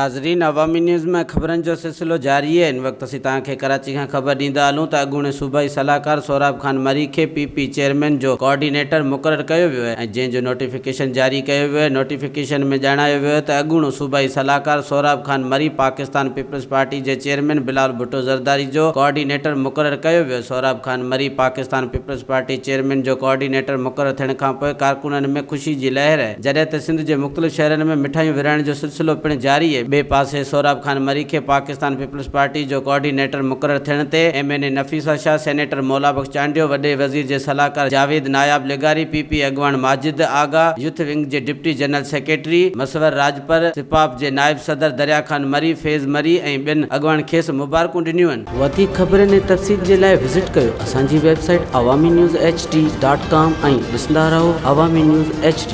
ناظرين عوامي نيوز ۾ خبرن جو سلسلو جاري آهي هن وقت اسين توهان کي ڪراچي کان خبر ڏيندا هلون ته اڳوڻي صوبائي صلاحڪار سهراب خان مري کي پي پي چيئرمين جو ڪوآرڊينيٽر مقرر ڪيو ويو آهي ۽ جنهن جو نوٽيفڪيشن جاري ڪيو ويو آهي نوٽيفڪيشن ۾ ڄاڻايو ويو آهي ته اڳوڻو صوبائي صلاحڪار سهراب خان مري پاڪستان پيپلز پارٽي جي چيئرمين بلاول ڀٽو زرداري جو ڪوآرڊينيٽر مقرر ڪيو ويو Sohrab Khan Marri Pakistan peoples party chairman جو ڪوآرڊينيٽر مقرر ٿيڻ کانپوء ڪارڪنن ۾ خوشي جي لهر جڏهن ته سنڌ جي مختلف شهرن ۾ مٺايون ورهائڻ جو سلسلو پڻ جاري اهي. ٻئي پاسي سهراب خان مري کي پاڪستان پيپلز پارٽي جو ڪوآرڊينيٽر مقرر ٿيڻ تي M N A Nafisa Shah, senator Maula Bakhsh Chandio, وڏي وزير جي صلاحڪار جاويد ناياب لغاري، پي پي اڳواڻ ماجد آغا، يوٿ ونگ جي deputy general secretary Musawar Rajpar, سپاف جي نائب صدر دريا خان مري، فيض مري ۽ ٻين اڳواڻن کيس مبارڪون ڏنيون. وڌيڪ خبرن ۽ تفصيل جي لاء وزٽ ڪيو اسان جي website Awami news H D dot com ۽ ڏسندا رهو عوامي نيوز ايڇ ڊي.